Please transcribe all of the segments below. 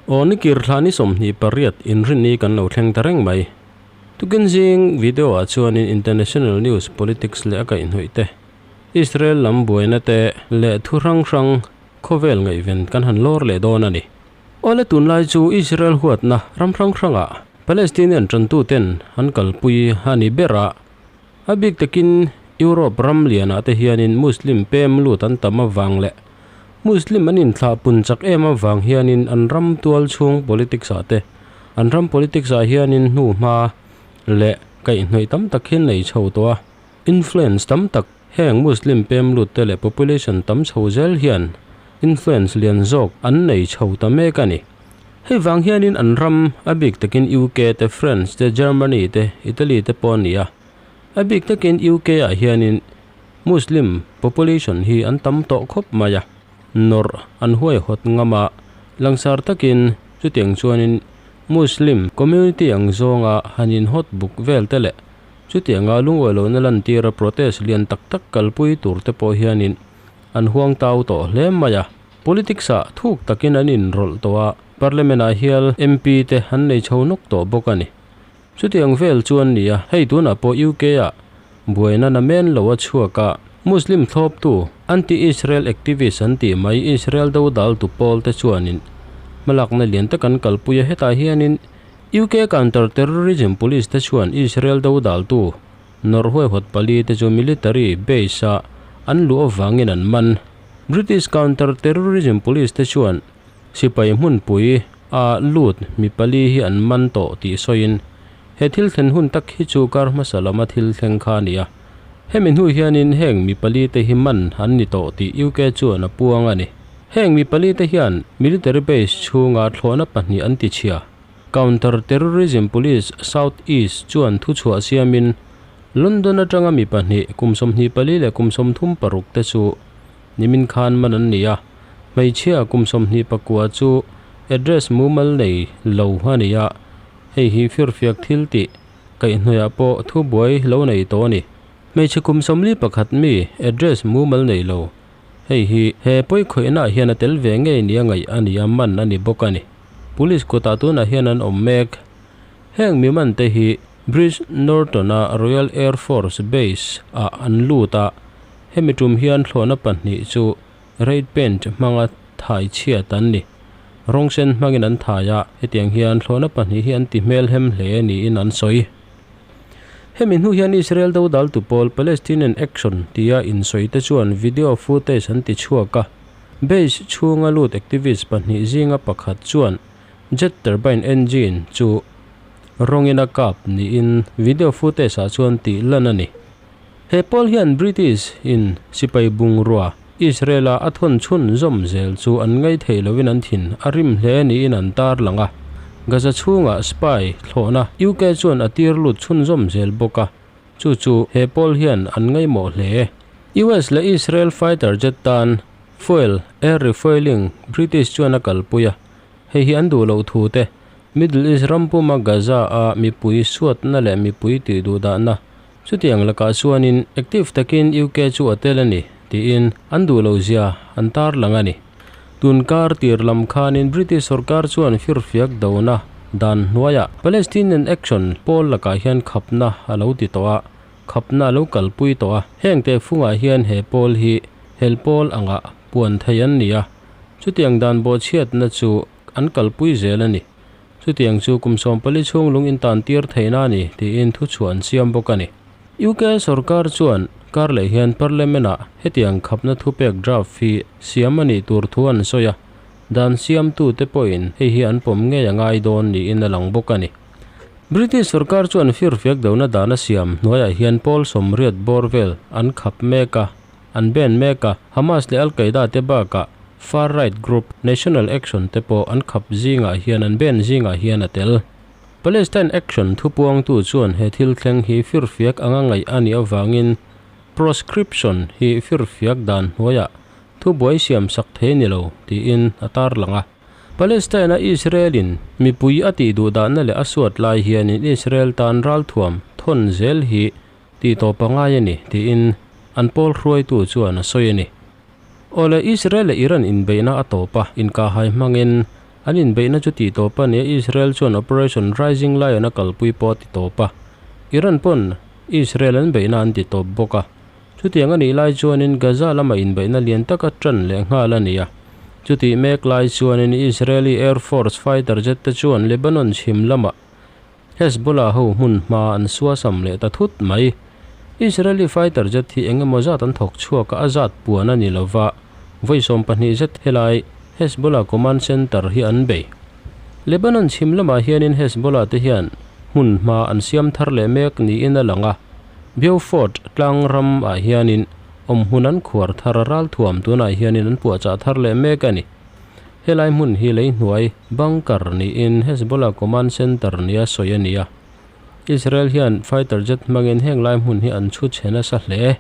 Aw ni kir thla ni 28 inrinni kan lo thleng ta reng mai. Tukin zing video ah chuanin international news politics leh a kaihhnawih te, Israel lam buaina te leh thu hrang hrang khawvel ngaihven kan han lawr leh dawn a ni. Awle tunlai chu Israel huatna ram hrang hrangah Palestinian tantuten an kalpui a ni ber a, a bik takin Europe ram lianah te hianin Muslim pem lut an tam avang leh Muslim an inthlah pun chak em avang hianin an ram tual chhung politics ah te an ram politics ah hianin hnu hma leh kaihhnawih tam tak hi nei chho tawh a, influence tam tak heng Muslim pem lut te leh population tam chho zel hian influence lian zawk an nei chho ta mek a ni. Hei vang hianin an ram a bik takin UK te, France te, Germany te, Italy te pawh a ni a, a bik takin UK ah hianin Muslim population hi an tam tawh khawp mai a, nawrh an huaihawt ngam a, langsar takin chutiang chuanin Muslim community ang zawnga han inhawt buk vel te leh chutianga lungawi lohna lantira protest lian tak tak kalpui tur te pawh hianin an huang tau tawh hle mai a. Politics ah thuk takin an inrawlh tawh a, Parliament ah hial MP te an nei chho nawk tawh bawk a ni. Chutiang vel chuan nia, hei tunah pawh UK ah buaina na men lo a chhuak a, Muslim thlawptu, anti-Israel activist an tih mai Israel do daltu pawl te chuanin hmalakna lian tak an kalpui a, hetah hianin UK counter terrorism police te chuan Israel do daltu nawrh huaihawt pali te chu military base a an luh avangin an man. British counter terrorism police te chuan Sipai hmunpui a lut mi pali hi an man tawh tih sawiin, he thil thlen hun tak hi chu kar hmasa lama thil thleng kha a ni a. Hemi hnu hianin heng mi pali te hi man an ni tawh tih UK chuan a puang a ni. Heng mi pali te hian military base chhunga thlawhna pahnih an ti chhia. Counter Terrorism Police South East chuan thuchhuah siamin London atanga mi pahnih kum 24 leh kum 36 te chu Nimin khan man an ni a, hmeichhia kum 29 chu address mumal nei lo a ni a, hei hi firfiak thil tih kaihhnawihah pawh thubuai lo nei tawh a ni. Hmeichhe kum 41 mi address mumal nei lo, hei hi he pawikhawihnaah hian a tel ve ngei nia ngaih a ni a, man a ni bawk a ni. Police kutah tunah hian an awm mek. Heng mi man te hi Bridge Norton-a Royal Air Force Base-ah an lut a, Hemi tum hian thlawhna pahnih chu Red Paint hmanga thai chhiat an ni. Rawng sen hmangin an thai a, hetiang hian thlawhna pahnih hi an ti hmelhem hle niin an sawi. Hemi hnu hian Israel dodal tu pawl Palestinian Action tia insawi te chuan video footage an ti chhuak a, base chhunga lut activist pahnih zinga pakhat chuan jet turbine engine chu rawngin a kap niin video footage ah chuan tih lan a ni. He pawl hian British in sipai bungrua Israel-a a thawn chhun zawm zel chu an ngaih theih loin an thin a rim hle niin an tarlang a. Gaza chhungah spy thlawhna UK chuan a tir lut chhun zawm zel bawk a, chu chu he pawl hian an ngaihmawh hle. US leh Israel fighter jet tan fuel air refuelling British chuan a kalpui a, hei hi an duh loh thu te Middle East ram puma Gaza-a mipui suatna leh mipui tihduhdahna Chutiang lakah chuanin active takin UK chu a tel a ni, tiin an duh lo zia an tarlang a ni. Tun kar tir lam khanin British sorkar chuan firfiak dona dan hnuaiah Palestinian Action pawl lakah hian khapna a lo ti tawh a, khapna a lo kalpui tawh a. Heng tehfungah hian he pawl hi hel pawl angah puan thei an ni a, chutiang dan bawhchhiatna chu an kalpui zel a ni. Chutiang chu kum 14 chhung lung intan tir theihna a ni, tiin thuchhuah an siam bawk a ni. UK sorkar chuan kar leh hian Parliament-ah hetiang khapna thupek draft hi siam a nih tur thu an sawi a, dan siamtute pawhin hei hi an pawm ngei a ngai dawn niin a lang bawk a ni. British sorkar chuan firfiak dona dan a siam hnuaiah hian pawl 80 bawr vel an khap mek a, an ban mek a, Hamas leh Al-Qaeda te bakah far-right group National Action te pawh an khap zingah hian an ban zingah hian a tel. Palestine Action thupuangtu chuan he thil thleng hi firfiak anga ngaih a nih avangin proscription hi firfiak dan hnuaiah thubuai siam sak thei ni lo tiin a tarlang a. Palestine-a Israel-in mipui a tih duhdahna leh a suat lai hianin Israel tan ralthuam thawn zel hi Tih tawp a ngai a ni, tiin an pawl hruaitu chuan a sawi a ni. Awle, Israel leh Iran inbeihna a tawp a, inkahhai hmangin An inbeihna chu tih tawp a ni a, Israel chuan Operation Rising Lion a kalpui pawh a ti tawp a. Iran pawn Israel an beihna an ti tawp bawk a. Chutiang a nih lai chuanin Gaza lama inbeihna lian taka tan leh nghal a ni a. Chutih mek lai chuanin Israeli Air Force fighter jet te chuan Lebanon chhim lama Hezbollah ho hmun hma an suasam leh ta thut mai. Israeli fighter jet hi eng emaw zat an thawk chhuak a, a zat puan a ni lova, vawi 20 zet helai Hezbollah command center hi an bei. Lebanon chhim lamah hianin Hezbollah te hian hmun hma an siam thar leh mek niin a lang a, Beaufort tlang ram ah hianin awmhmun an khuar thar a ralthuam tunah hianin an puahchah thar leh mek a ni. Helai hmun hi lei hnuai bunker niin Hezbollah command center nia sawi a ni a. Israel hian fighter jet hmangin heng lai hmun hi an chhu chhe nasa hle.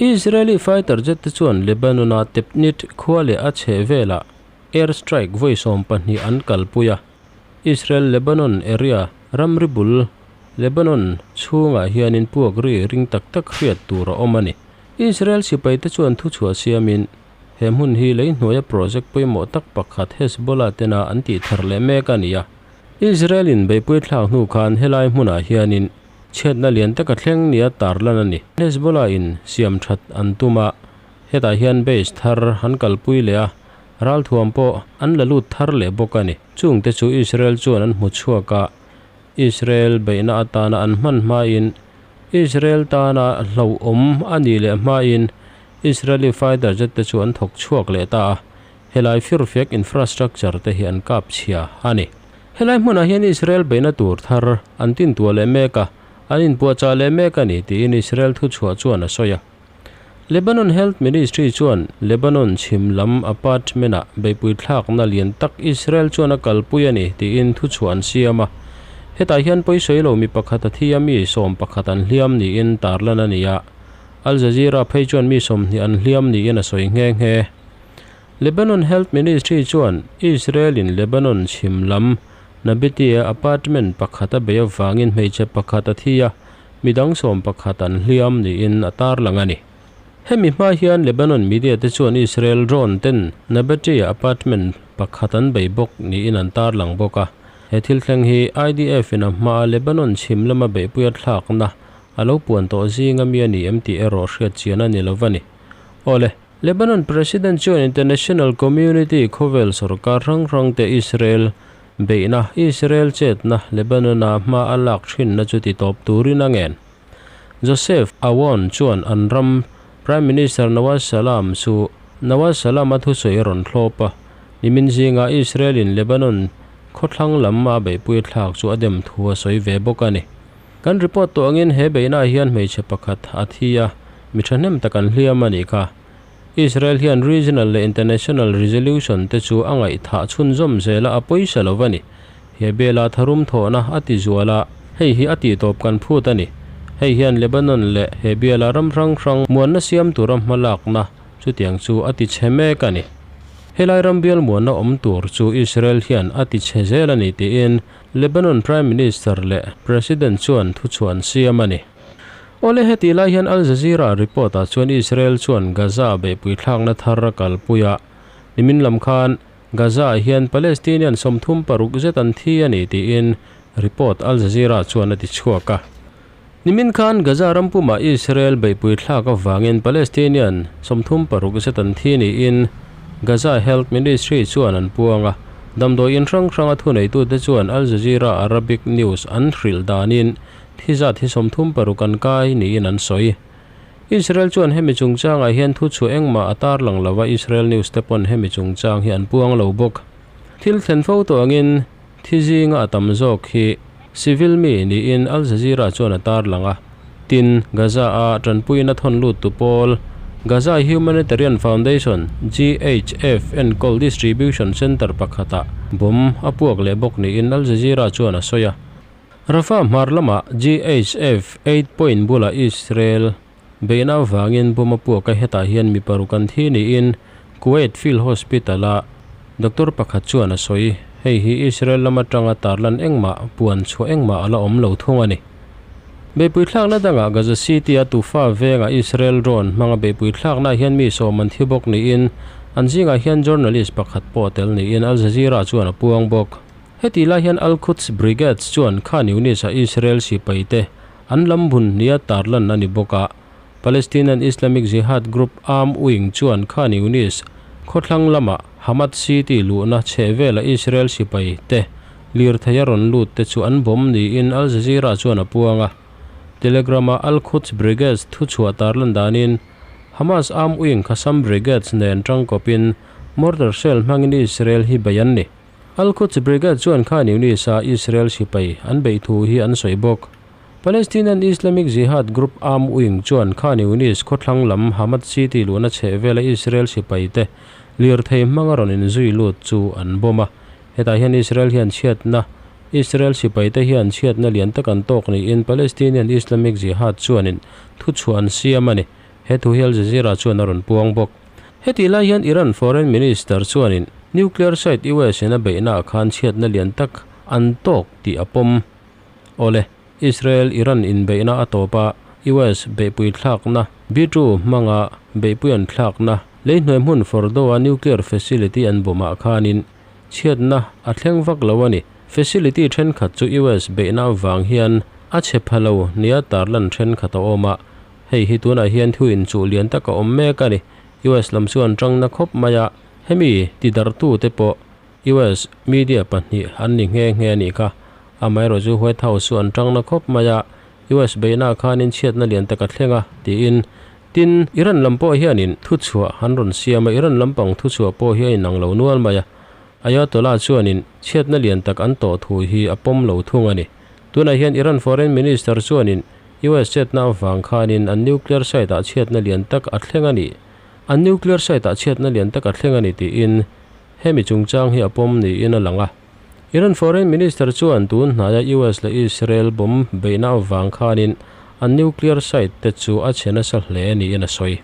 Israeli fighter jet te chuan Lebanon-a Tebnit khua leh a chheh velah air strike vawi 20 an kalpui a. Israel-Lebanon area ramri bul Lebanon chhungah hianin puak ri ring tak tak hriat tur a awm a ni. Israel sipaite chuan thuchhuah siamin he hmun hi lei hnuaia project pawimawh tak pakhat Hezbollah tena an tih thar leh mek a ni a. Israel-in beihpui thlak hnu khan helai hmunah hianin chhiatna lian taka thleng nia tarlan a ni. Hezbollah-in siam that an tum a, hetah hian base thar an kalpui leh a, Ralthuam pawh an la lut thar leh bawk a ni. Chungte chu Israel chuan an hmu chhuak a, Israel beihna atana an hman hmain, Israel tana hlauhawm a nih leh hmain Israeli fighter jet te chu an thawk chhuak leh ta a, helai firfiak infrastructure te hi an kap chhia a ni. Helai hmunah hian Israel beihna tur thar an tintuah leh mek a, an inpuahchah leh mek a ni tiin Israel thuchhuah chuan a sawi a. Lebanon Health Ministry chuan Lebanon chhim lam apartment-ah beihpui thlakna lian tak Israel chuan a kalpui a ni tiin thuchhuah an siam a. Hetah hian pawisawi lo mi pakhat a thi a, mi 11 an hliam niin tarlan a ni a. Al Jazeera phei chuan mi 20 an hliam niin a sawi nghe nghe. Lebanon Health Ministry chuan Israel-in Lebanon chhim lam Nabatieh apartment pakhat a bei avangin hmeichhe pakhat a thi a, Midang 11 an hliam niin a tarlang a ni. Hemi hma hian Lebanon media te chuan Israel drone ten Nabatieh apartment pakhat an bei bawk niin an tarlang bawk a. He thil thleng hi IDF in a hmaa Lebanon chhim lama beihpuia thlakna a lo puan tawh zinga mi a ni em tih erawh hriat chian a ni lo va ni. Awle, Lebanon President chuan international community khawvel sorkar hrang hrang te Israel Beihna, Israel chetna Lebanon-a hma a lak thinna chu ti tawp turin a ngen. Joseph Aoun chuan an ram Prime Minister Nawaz Salam chu Nawaz Salam-a thusawi a rawn thlawp a, nimin zinga Israel-in Lebanon khawthlang lam a beihpui thlak chu a dem thu a sawi ve bawk a ni. Kan report tawh angin he beihnaah hian hmeichhe pakhat a thi a, mi thahnem tak an hliam a nih kha. Israel hian regional leh international resolution te chu a ngaihthah chhunzawm zel a, a pawisa lo a ni. He bela tharum thawhna a ti zual a, hei hi a tihtawp kan phut a ni. Hei hian Lebanon leh he biala ram hrang hrang muanna siam tura hmalakna chutiang chu a ti chhe mek a ni. Helai ram bial muanna awm tur chu Israel hian a ti chhe zel a ni tiin Lebanon Prime Minister leh President chuan thuchhuah an siam a ni. Awle heti lai hian Al Jazeera report ah chuan Israel chuan Gaza beihpui thlakna thar a kalpui a, nimin lam khan Gaza ah hian Palestinian 36 zet an thi a ni tiin report Al Jazeera chuan a ti chhuak a. Nimin khan Gaza ram pumah Israel beihpui thlak avangin Palestinian 36 zet an thi niin Gaza Health Ministry chuan an puang a, damdawi in hrang hranga thuneitute chuan Al Jazeera Arabic News an hrilh danin Thi zat hi 36 an kai niin an sawi. Israel chuan hemi chungchangah hian thu chhuah engmah a tarlang lo a, Israel news te pawn hemi chungchang hi an puang lo bawk. Thil thlen fo tawh angin thi zinga a tam zawk hi civil mi niin Al Jazeera chuan a tarlang a. Tin, Gaza-a tanpuina thawn lut tu pawl Gaza Humanitarian Foundation, GHF, enkawl distribution center pakhatah bomb a puak leh bawk niin Al Jazeera chuan a sawi a. Rafah hmar lamah GHF 8 point bulah Israel beihna avangin bomb a puak a, hetah hian mi paruk an thi niin Kuwait Field Hospital-a doctor pakhat chuan a sawi. Hei hi Israel lam atanga tarlan engmah puan chhuah engmah a la awm lo thung a ni. Beihpui thlakna dangah Gaza City-a Tufa venga Israel drone hmanga beihpui thlaknaah hian mi 10 an thi bawk niin An zingah hian journalist pakhat pawh tel niin Al Jazeera chuan a puang bawk. Heti lai hian Al-Quds Brigades chuan Khan Yunis-a Israel sipaite an lam bun nia tarlan a ni bawk a. Palestinian Islamic Jihad group arm wing chuan Khan Yunis khawthlang lama Hamad City luhna chhehvela Israel sipaite lirthei a rawn lut te chu an bomb niin Al Jazeera chuan a puang a. Telegram-a Al-Quds Brigades thuchhuah tarlan danin Hamas arm wing Qassam Brigades nen tangkawpin mortar shell hmangin Israel hi bei an ni. Al-Quds Brigade chuan Khan Yunis-a Israel sipai an beih thu hi an sawi bawk. Palestinian Islamic Jihad group arm wing chuan Khan Yunis khawthlang lam Hamad City luhna chhehvela Israel sipaite lirthei hmanga rawn inzui lut chu an bomb a. Hetah hian Israel hian chhiatna Israel sipaite hian chhiatna lian tak an tawk niin Palestinian Islamic Jihad chuanin thuchhuah an siam a ni. He thu hi Al Jazeera chuan a rawn puang bawk. Hetih lai hian Iran Foreign Minister chuanin nuclear site US in a beihnaah khan chhiatna lian tak an tawk tih a pawm. Awle, Israel-Iran inbeihna a tawp a, US beihpui thlakna, B-2 hmanga beihpui an thlakna, leihnuai hmun Fordow-a nuclear facility an bawmah khanin chhiatna a thleng vak lo a ni. Facility thenkhat chu US beihna avang hian a chhe pha lo nia tarlan thenkhat a awm a, Hei hi tunah hian thu inchuh lian tak a awm mek a ni. US lam chuan tangna khawp mai a, hemi tidarhtute pawh US media pahnih an ni nghe nghe a nih kha. Amaherawhchu chu White House chu an tangna khawp mai a, US beihnaah khanin chhiatna lian tak a thleng a, tiin. Tin, Iran lam pawh hianin thuchhuah an rawn siam a, Iran lampang thuchhuah pawh hi a inang lo nual mai a. Ayatollah chuanin chhiatna lian tak an tawh thu hi a pawm lo thung a ni. Tunah hian Iran Foreign Minister chuanin US chetna avang khanin an nuclear site-ah chhiatna lian tak a thleng a ni. An nuclear site-ah chhiatna lian tak a thleng a ni tiin hemi chungchang hi a pawm niin a lang a. Iran Foreign Minister chuan tun hnaia US leh Israel bomb beihna avang khanin an nuclear site te chu a chhe nasa hle niin a sawi.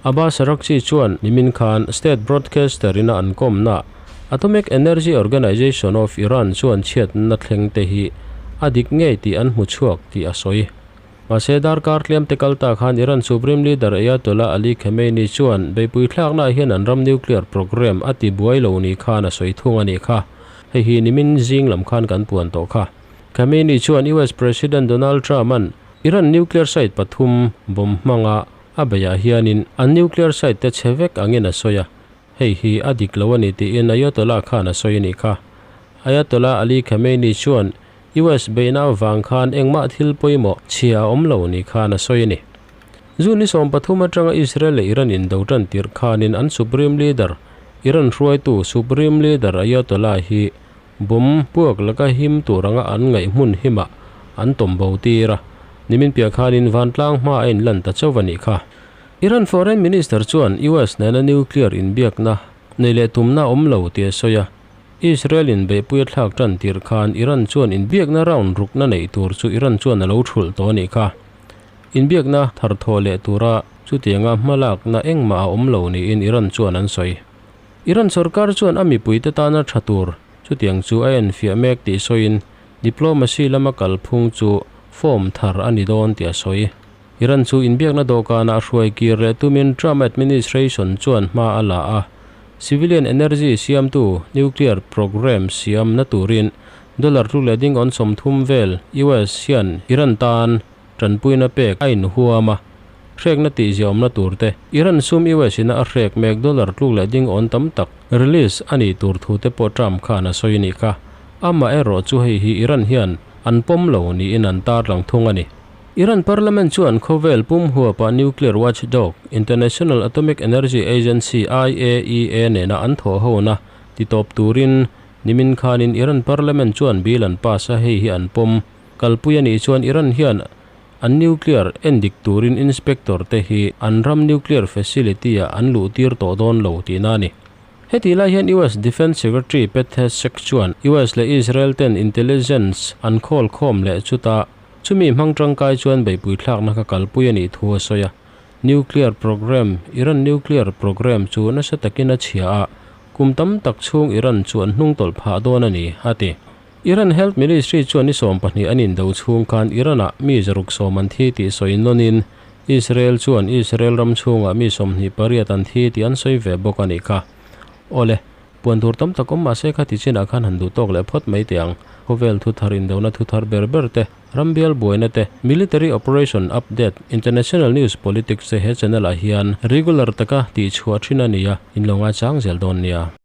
Abbas Araghchi chuan nimin khan state broadcaster ina an kawmna Atomic Energy Organization of Iran chuan chhiatna thleng te hi a dik ngei tih an hmu chhuak tih a sawi. Mahse darkar tlem te kal ta khan Iran Supreme Leader Ayatollah Ali Khamenei chuan beipui thlaknaah hian an ram nuclear program a ti buai lo ni khan a sawi thung a nih kha. Hei hi nimin zing lam khan kan puan tawh kha. Khamenei chuan US President Donald Trump-a'n Iran nuclear site pathum bomb hmanga A beiah hianin an nuclear site te chhe vek angin a sawi a, hei hi a dik lo a ni tiin Ayatollah khan a sawi a nih kha. Ayatollah Ali Khamenei chuan US beihna avang khan engmah thil pawimawh chhia a awm lo ni khan a sawi a ni. June ni 13 atanga Israel leh Iran indo tan tirh khanin an Supreme Leader, Iran hruaitu Supreme Leader Ayatollah hi Bomb puak laka him tur anga an ngaih hmun himah an tawm bo tir a, nimin piah khanin vantlang hma a inlan ta chauh a nih kha. Iran Foreign Minister chuan US nena nuclear inbiakna nei leh tumna awm lo tih a sawi a, Israel in beihpui a thlak tan tirh khan Iran chuan inbiakna round rukna neih tur chu Iran chuan a lo thulh tawh a nih kha. Inbiakna tharthawh leh tura chutianga hmalakna engmah a awm lo niin Iran chuan an sawi. Iran sorkar chuan a mipuite tana tha tur chutiang chu a enfiah mek tih sawiin diplomacy lama kalphung chu form thar a ni dawn tih a sawi. Iran chu inbiakna dawhkanah hruai kir leh tumin Trump administration chuan hma a la a, civilian energy siamtu nuclear programme siamna turin dollar tluk leh ding awn 30 vel US hian Iran tan Tanpuina pek a inhuam a, hrekna tihziahawmna tur te, Iran sum US ina a hrek mek dollar tluk leh ding awn tam tak release a nih tur thu te pawh Trump khan a sawi a nih kha. Amaherawh chu hei hi Iran hian an pawm lo niin an tarlang thung a ni. Iran Parliament chuan khawvel pum huapa nuclear watchdog International Atomic Energy Agency, IAEA, nena an thawhhona titawp turin nimin khanin Iran Parliament chuan bill an pass a, hei hi an pawm. Kalpui a nih chuan Iran hian an nuclear endik turin inspector te hi an ram nuclear facility ah an luh tir tawh dawn lo tihna a ni. Hetih lai hian US Defence Secretary Pete Hegseth chuan US leh Israel ten intelligence an khawl khawm leh chuta chumi hmang tangkai chuan beihpui thlakna kha kalpui a nih thu a sawi a. Nuclear program Iran nuclear program chu nasa takin a chhia a, kum tam tak chhung Iran chu an hnungtawlh phah dawn a ni, a ti. Iran Health Ministry chuan ni 20 an indo chhung khan Iran-ah mi 600 an thi tih sawi nawnin Israel chuan Israel ram chhungah mi 28 an thi tih an sawi ve bawk a nih kha. Awle, puan tur tam tak awm mahse kha ti chinah khan han duh tawk leh phawt mai teh ang. Khawvel thu thar indona thu thar ber ber te, rambial buaina te, military operation update, international news politics te he channel ah hian regular taka tih chhuah thin a ni a, in lo ngaichang zel dawn nia.